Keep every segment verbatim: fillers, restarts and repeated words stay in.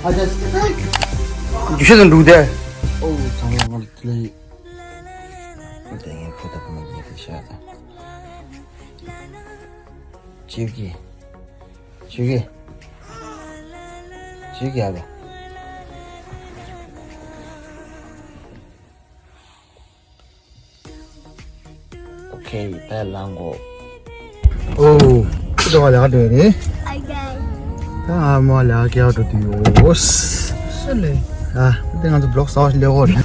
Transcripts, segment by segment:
རྒྱུ་ཤེས་དང་འདུག་སྟེ། ཨོ་ཚང་མ་ང་ལ་ལས། ཨོ་དེ་ངའི་ཕོ་ད་ཕོ་མ་ཉེ་དེ་ཤ་ད། ཅིག་གི་ཅིག་གི་ཅིག་གི་ཨ་ལ། ཨོ་ཁེ། ད་ལངས་གོ། ཨོ། ཁྱོད་ལ་ལས་ཀ་འགྲོ་ཡ་རེད། ཨ་ཀེ། ད་ང་མོ་ལ་ལས་ཀ་འགྲོ་དུས་ཡོད། སུ་ལས། ཨ། ད་ང་ཚོ་བི་ལོག་གསར་པ་ཞིག་ལས་གོ་རེད།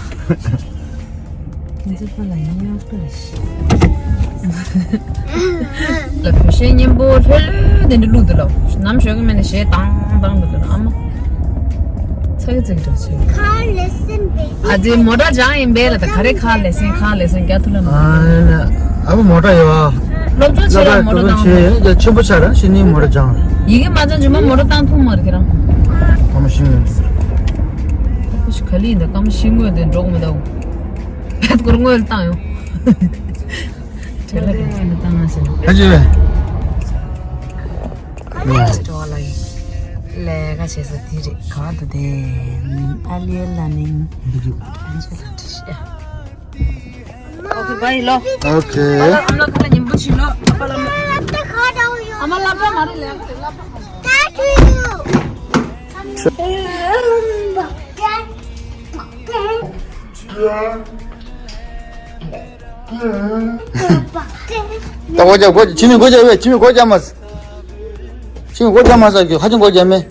ང་ཚོ་པ་ལ་ཡིན་ཡང་པ་ལ་ཤི། ལ་བོད་གཞས་སྙན་པོ་ལྷོད་ལྷོད་དེ་འདྲ་བླུགས་འདུག་ལ། ནམ་ཞོགས་ཀྱི་མེད་ནས་གཞས་བཏང་བཏང་འདུག་ལ། ཨ་མ། ཚ་གི་ཚ་གི་འགྲོ་ཚོད། ཁ་ལེ་སན་བེ་སི། ཨ་ཙི་མོ་ཊ་སྦྱངས་ཡིན་པས་ལ། ད་ག་རེ་ཁ་ལེ་སན་ཁ་ལེ་སན་རྒྱག་ཐུབ་ལ་མ། ཨ་ཨ་བ་མོ་ཊ་ཡོད་ཨ། སློབ་སྦྱོང་བྱེད་ལ་མོ་ཊ་བཏང་། ཡ་ཆེན་པོ་ཆགས་ར་ཤི་ནི་མོ་ཊ་སྦྱངས། ཡི་གེ་མ་སྦྱངས་རྗེས་མ་མོ་ཊ་བཏང་ཐུབ་མ་རེད་ཁྱེད་རང་། ཀ་མ་ཤི་ངོས། ཁོ་ཤི་ག་ལི་ཡིན་ད། ཀ་མ་ཤི་ངོས་དེ་འགྲོ་གི་མི་འདུག་བེད་སྐོར་དངོས་ལ་བཏང་ཡོང་། བྲེལ་ལ་དེ་ངོས་ལ་བཏང་ང་ཟེར། ཨ་ཅེ། ལས་ཀ་བྱེད་ས་དེ་རེད། ག་བར་དུ་དེ་ཨ་ལི་ལ་ནིང་ཨ་ཅེ་ལ་བྲིས་ཤག་ཨོ་ཁེ། བྷའི་ལོ། ཨོ་ཁེ། ཨ་ལ་ཨ་མ་ལ་ཁ་ལ་ཉིན་པོ་ཕྱིན་ལོ། ཨ་པ་ལ་མ། ཨ་མ་ལ་པ་མ་རེད་ལ། ཨ་པ་ལ་པ། ད་སྒོ་རྒྱབ། སྒོ་ཕྱི་མིག་སྒོ་རྒྱབ་བས། ཕྱི་མིག་སྒོ་རྒྱབ་མ། ཕྱི་མིག་སྒོ་རྒྱབ་མ་ཟེར་གི། ཧ་ཅང་སྒོ་རྒྱབ་མེད།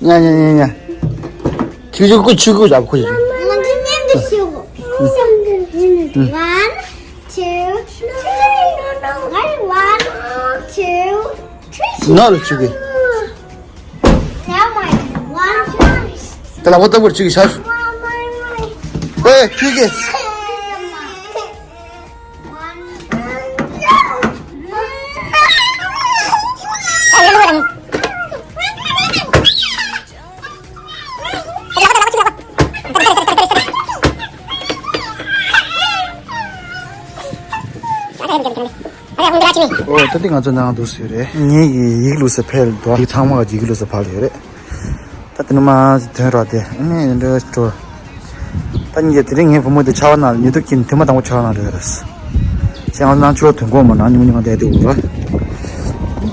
ཉ་ཉ་ཉ་ཉ། ཆུ་ཆུ་ཀུ་ཆུ་ཀུ་ཡག་པོ་ཡོད། One, two, three. One, two, three. ནོར་ཆུ་ཀུ། One, two, three. དེ་ལ་བོ་ལྟ་བུར་ཆུ་ཀུ་ཤར། ཨེ་ཆུ་ཀུ། ཨོ་ད་འདི་ང་ཚོ་ནང་འདུག་ཟེར་རེད། ངེད་ཀྱི་ཡིག་བླུགས་ས་ཕེབས་འདུག་ཡིག་ཚང་མ་ཡིག་བླུགས་ས་ཕར་ལ་ཡོད་རེད། ད་དེ་ནས་མར་ཐོན་རོགས་དེ་ཨ་ནི་འདྲ་འགྲོ། ད་ཉིན་དེ་རིང་ངའི་བུ་མོ་དེ་ཆར་པ་ནང་ལ་ཉི་གདུགས་ཀྱིས་ཐུན་མོང་དང་པོ་ཆར་པ་ནང་འགྲོ་ཡོད་རེད། ཞེ་ང་ནང་ཆུ་བ་དུས་འཁོར་མ་ནང་ཉུང་ཉུང་བསྡད་དེ་འོ་ར།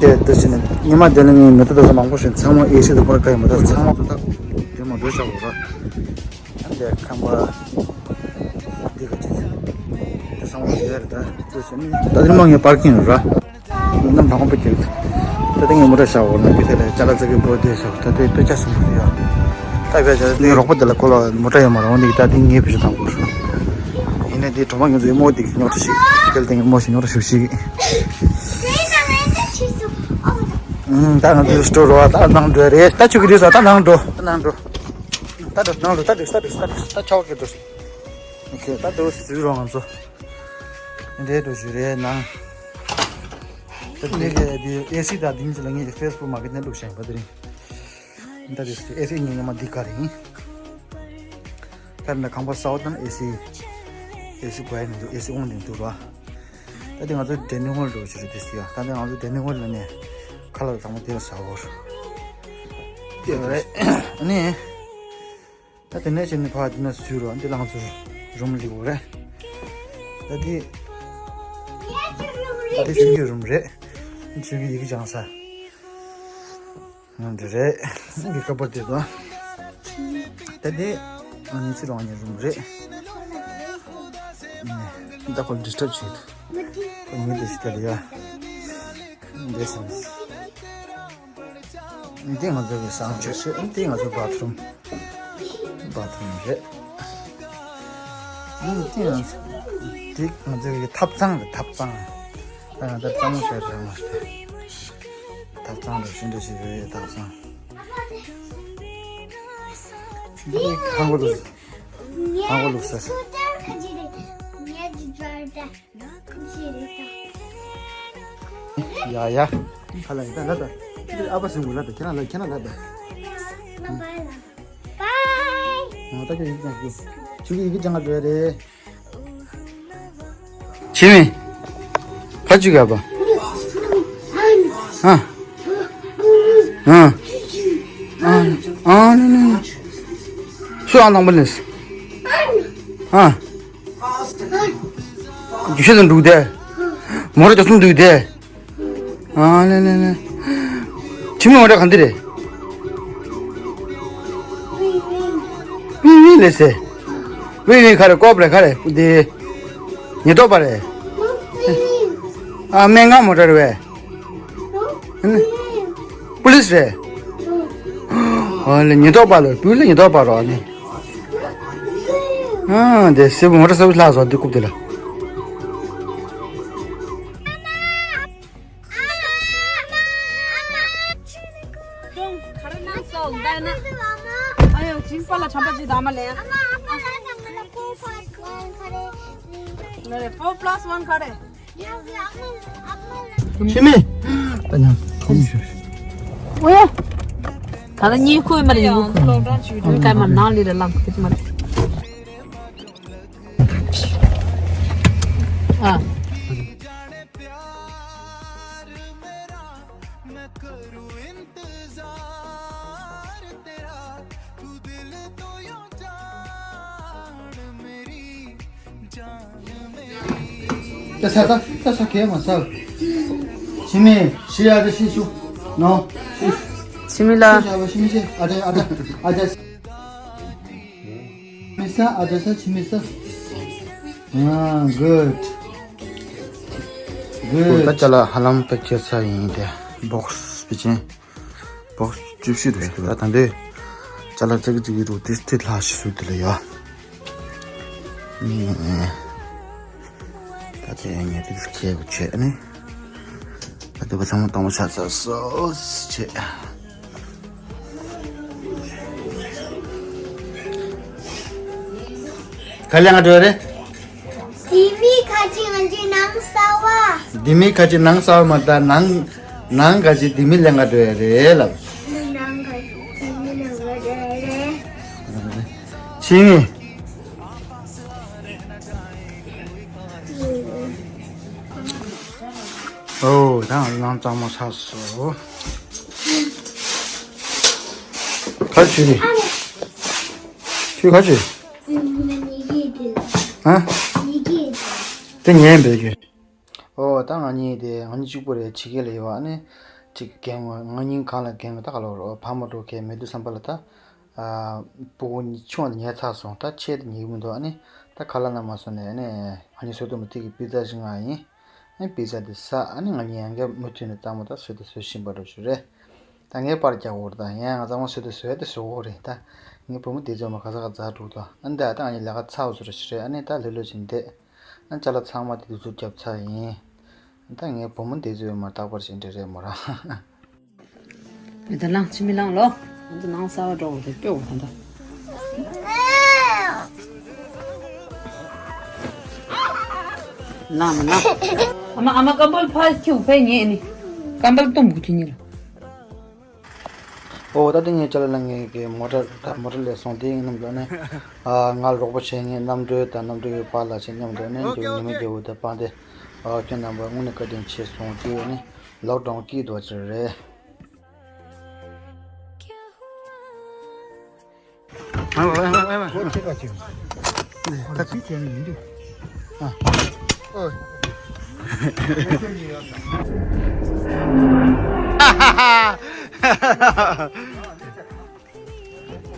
དེ་ལྟ་བྱས་ནས་ཉི་མ་དེ་ལ་ངའི་མེ་ཏོག་ལྟ་ས་མང་པོ་ཞིག་ཚང་མ་ཨེ་སི་དང་པར་ཀ་ཡིན་པ། ད་ཚང་མ་ཚོ་ད་དེ་མ་འགྲོ་བཞག་འོ་ར། འདི་ཁ་ཅིག་དེ་སང་བ་ཡོད་རེད་ད། ད་དེ་མ་ངའི་པར་ཀིང་ར། ནམ་དང་པོ་ཀྱི་ད་ལྟ་ངའི་མོ་ཊ་བཞག་འོ་ན་དེ་ལ་ཅ་ལག་ཙག་གི་པོ་དེ་བཞག་ད་དེ་དཔེ་ཆ་སུ་མ་ཡོད། ད་བས་ད་དེ་རོགས་པ་དེ་ལ་ཁོ་ལ་མོ་ཊ་ཡོད་མ་རེད། འོ་འདི་ད་དེ་ངའི་བུ་ཆུ་དང་པོ་ར། ཡིན་ནའི་དེ་གྲོགས་མ་ངེད་ཚོའི་མོ་དེ་ཉོ་ཁྲི་ཞིག་དེ་ལ་དེ་ངའི་མོ་ཞིག་ཉོ་ཁྲི་ཞིག་ད་ང་ཚོའི་སི་ཊོར་རོ་ད་ནང་འགྲོ་རེད། ད་ཆུ་གི་རེད་ས་ད་ནང་འགྲོ། ད་ནང་འགྲོ། ད་འགྲོ་ནང་འགྲོ། ད་འགྲོ་ད་འགྲོ་ད་འགྲོ་ད་འགྲོ་ད་འགྲོ། ད་ཆོག་གི་འགྲོ། ཨོ་ཁེ། ད་འགྲོ་ཟེར་རོགས་ང་ཚོ། འདྲེ་འགྲོ་ཞུ་རེད་ནང་། ད་འདི་གི་འདི་ཨེ་སི་དང་འདི་གཉིས་ལ་ངས་ཀྱི་ཕེ་སི་བུག་མར་ཀེ་ཊིང་བླུགས་བཞག་པ་དེ་རིང་། ད་འདི་ཨེ་སི་གཉིས་ཉི་མ་འདི་ག་རེ་ཡིན། ད་ནི་ཁང་པ་གསར་པ་དང་ཨེ་སི། ཨེ་སི་དགོས་ཡ་མི་འདུག་ཨེ་སི་དབང་འདི་འདུག་ར། ད་དེ་ང་ཚོ་ཌའི་ནིང་ཧོལ་འགྲོ་ཞུ་རེད་དེ་ཟེར་ཡ། ད་དེ་ང་ཚོ་ཌའི་ནིང་ཧོལ་ལ་ནས་ཁ་ལག་ཚང་མ་དེ་ལ་ཟ་འོར། དེ་རེད། ཨ་ནི། ད་དེ་ནས་བྱས་ནས་ཕར་དེ་ན་ཚུར་རོ་འདི་ལང་ཚུར་རུམ་ལི་འོ་རེད། ད་དེ། ད་དེ་ཆུ་གི་རུམ་རེད། ཆུ་གི་ཡི་གེ་སྦྱང་ས། འདི་རེད། འདི་ཀ་པར་དེ་དང་། ད་དེ་ཨ་ནི་ཚེ་རང་གཉིས་རུམ་རེད། ད་ཁོ་ཌི་སི་ཊབ་བྱེད་དུ། ཁོ་ཉིད་དེ་ཞིག་ད་ལ་ཡ། འདི་སོང་། འདི་ང་ཚོ་གི་གསང་སྤྱོད་རེད། འདི་ང་ཚོ་བྷ་ཐི་རུམ། བྷ་ཐི་རུམ་རེད། འདི་ང་ཚོ་འདི་ང་ཚོ་གི་ཐབ་ཚང་རེད། ཐབ་ཚང་། ད་ང་ཚོ་གཙང་མོ་བྱས་རེད་མ་རེད། ཐབ་ཚང་རེད། ཤིན་ཏུ་ཞིག་རེད། ཐབ་ཚང་། འདི་ཁང་པ་ལུགས། ཁང་པ་ལུགས་ས། ཡ་ཡ། ཁ་ལ་ཡིན་ད་ལ་ད། ཁྱེད་ཨ་ཕ་ཟིན་གོ་ལ་ད། ཁྱེད་རང་ལ་ཁྱེད་རང་ལ་ད། ང་ད་ཁྱོད་ཡིན་ཀྱང་ཁྱོད་ཁྱོད་ཡིན་ཀྱང་ང་འགྲོ་ཡ་རེད། ཆི་མི། ཕ་ཅི་ག་པ། ཨ། ཨ། སུ་ཨང་དང་པོ་ལེན། ཨ། རྒྱུ་ཤེས་དང་འདུག་དེ། མོ་ར་རྒྱ་སུ་འདུག་དེ། ཨ་ལེ་ལེ་ལེ། ཁྱིམ་མི་མོ་ར་གང་དེ་རེད། ཝི་ཝི་ལེ་སེ། ཝི་ཝི་ག་རེ་ཀོབ་རེ་ག་རེ་དེ། ཉེན་རྟོག་པ་རེད། ཨ་སྨན་ཁང་མོ་ར་རེད་བས། ཨ་ནི། པུ་ལིས་རེད། ཨ་ལེ་ཉེན་རྟོག་པ་ལ་པུ་ལིས་ཉེན་རྟོག་པ་རོགས་ཨ་ནི། ཨ་དེ་སེ་བུ་མོ་ར་སེ་བུ་ལྷག་སོང་དེ་རྐུབ་དེ་ལ། ཁྱོད་ག་རེ་གནང་སོང་ལྟ་ན། ཨ་ཡོ་ཇིང་པ་ལ་ཁྲམ་པ་ཅིག་དང་མ་ལེན། Four plus one ག་རེ། ཕྱི་མི། ད་ཉམས་ཁོམ་ཞུ། ཨོ་ཡ། ད་ལྟ་གཉིད་ཁུག་མ་རེད་ཉིན་གུང་ཁུག་ཀ་མ་ནང་ལི་ར་ལངས་ཁུག་མ་རེད། ཨ། ད་ས་ད་ད་ས་གས་མ་ས། ཕྱི་མི་ཤི་ཡ་དེ་ཤི་ཤུ། ནོ། ཤི། ཕྱི་མི་ལ། ཤི་ཤ་བ་ཤི་མི་ཤི། ཨ་ད་ཨ་ད་ཨ་ད། མི་ས་ཨ་ད་ས་ཕྱི་མི་ས། ཨ་གུཌ། གུཌ། ད་ཅ་ལག་ཧ་ལམ་པེག་བྱས་ཚར་ཡིན་ཏེ། བོག་སི་པེ་ཅན། བོག་སི་བཅུ་བཞི་རེད་འདུག་ད་ལྟ་ཅ་ལག་ཙག་ཙིག་རུ་ཏིས་ཏི་ལྷག་ཤི་སུ་དེ་ལ་ཡོད། ད་དེ་ངས་དེ་ཁྱེད་ཀྱི་ཆེད་ནི། ད་དེ་བ་ཚང་མ་གཏོང་བ་ཆགས་ཚར་སོ་ཆེ། ག་ལེ་ང་འགྲོ་རེད། དེ་མི་ཁ་ཅིག་ང་ཅིག་ནང་ས་བ། དེ་མི་ཁ་ཅིག་ནང་ས་བ་མ་ད་ནང་ནང་ཁ་ཅིག་དེ་མི་ལེན་ག་འགྲོ་ཡ་རེད་ལབ། ནང་ཁ་ཅིག་དེ་མི་ལེན་ག་འགྲོ་ཡ་རེད། ཕྱི་ངེས། ཨོ་ད་ང་ནང་གཙང་མ་ཆགས་སོ། ཁ་ཆུ་རེད། ཆུ་ཁ་ཆུ། ཨ། དེ་ཉན་པའི་གི། ཨོ་ད་ང་གཉིས་དེ་ང་གཉིས་གཅིག་པོ་རེད། ཕྱི་རྒྱལ་ལ་ཡོད་ཨ་ནི། གཅིག་རྒན་ང་གཉིས་གང་ལ་རྒན་ང་ད་ག་ལོ་རོ་ཕ་མ་འགྲོ་མཁན་མེད་དུས་བསམ་པ་ལ་ད། ཨ། སྤུ་གུ་ཆུང་བ་དེ་ཉལ་ཚར་སོང་ད་ཆེ་དེ་ཉལ་གི་མི་འདུག་ཨ་ནི། ད་ཁ་ལག་ན་མ་སོང་ནས་ཨ་ནི། ང་གཉིས་བཟོས་འདུག་མི་ཐིག་གི་པི་ཛ་ཞིག་མངགས་ཡིན། ཨ་ནི་པི་ཛ་དེ་ཟ་ཨ་ནི་ང་གཉིས་ཡང་བསྐྱར་མུ་མཐུད་ནས་གཙང་མ་ད་བཟོས་དེ་བཟོས་བཞིན་པ་འགྲོ་ཞུ་རེད། ད་ངས་པར་རྒྱག་འོར་ད་ཡང་ང་ཚང་མ་བཟོས་དེ་བཟོས་དེ་བཟོ་འོ་རེད་ད། ངའི་བུ་མོ་དེ་ཚོ་མ་ག་ས་ག་འཛག་འགྲོ་ད་ཨ་ནི་ད་ད་ང་གཉིས་ལས་ཀ་ཚར་བ་བཟོ་ར་ཞུ་རེད་ཨ་ནི་ད་ལྷོད་ལྷོད་བྱས་བསྡད། ཨ་ཅ་ལག་ཚང་མ་དེ་དུས་ཚོད་བརྒྱབ་ཚར་ཡིན། ད་ངའི་བུ་མོ་འདི་ཚོས་མ་རྟག་པར་ཞིག་འདྲ་རེད་མོ་ར། མི་ད་ལངས་ཕྱི་མི་ལངས་ལོ། ང་ཚོ་ནང་གསར་བ་འགྲོ་བ་དེ་སྤྲོ་བ་ད་ད། ལངས་མི་ལངས། ཨ་མ་ཨ་མ་ཀམ་པོལ་ཕར་ཁྱུག་ཕེ་ཉེ་ནི། ཀམ་པོལ་སྟོང་བུ་ཁྱི་གཉིས་ལ། ཨོ་ད་དེ་ངས་ཅ་ལག་ལེན་མཁན་གྱི་མོ་ཊ་ད་མོ་ཊ་ལས་སོང་དེ་ཡིན་ནམ་ལ་ནི། ཨ་ང་རོགས་པ་བྱེད་མཁན་རྣམ་གྲོལ་དང་རྣམ་གྲོལ་གྱི་པཱ་ལགས་བྱེད་མཉམ་དུ་ནི་འདུག་ཉི་མ་རྒྱལ་པོ་དང་པང་སྟེ། ཨ་ཁྱོད་རྣམ་པ་དངོས་གནས་བཀའ་དྲིན་ཆེ་སོང་དེ་ནི་ལོག་གྲོང་སྐྱིད་དོ་ཅི་རེད། ཨ་ཨ་ཨ་ཨ། ཁོ་ཁྱེད་ཀ་ཅིག་ད་ཅི་བྱས་ནས་ཡིན་དུས། ཨ། ཨོ།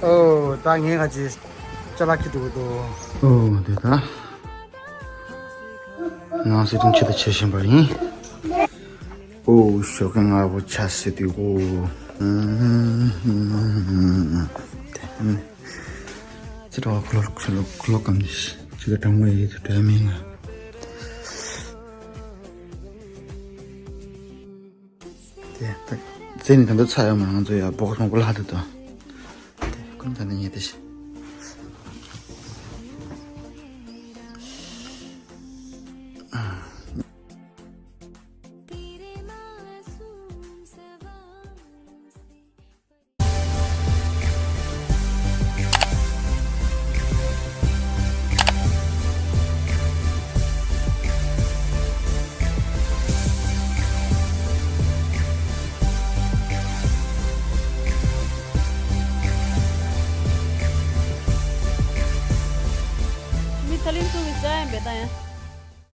ཨོ་ད་ངས་ང་ཅི་ཅ་ལག་ཁྱི་འགྲོ་གི་འདུག་ཨོ་དེ་ད་ནང་སེ་ཏིང་ཆེད་དུ་བྱེད་བཞིན་པ་ཡིན། ཨོ་ཞོགས་ཀས་སྔ་པོ་ཆ་སེ་དུས་ཨོ། ཙི་ཏྲ་བ་ཁོ་ལོ་ཁོ་ལོ་ཁོ་ལོ་ཀམ་ནི་ཅི་ག་དྲང་མོ་ཡིད་དུ་འགྲོ་མིན་ང་། དེ་ད་རྩེ་ནི་ད་འདི་ཚ་ཡོད་མ་ང་ཚོ་ཡ་བོག་མང་པོ་ལྷག་འདུག་ཏོ། དེ་ཀུན་ད་ནི་ཉེ་དེ་ཤི། ཨ་ལིན་ཚུ་གི་ཅ་ཡང་བེ་ད་ཡང་།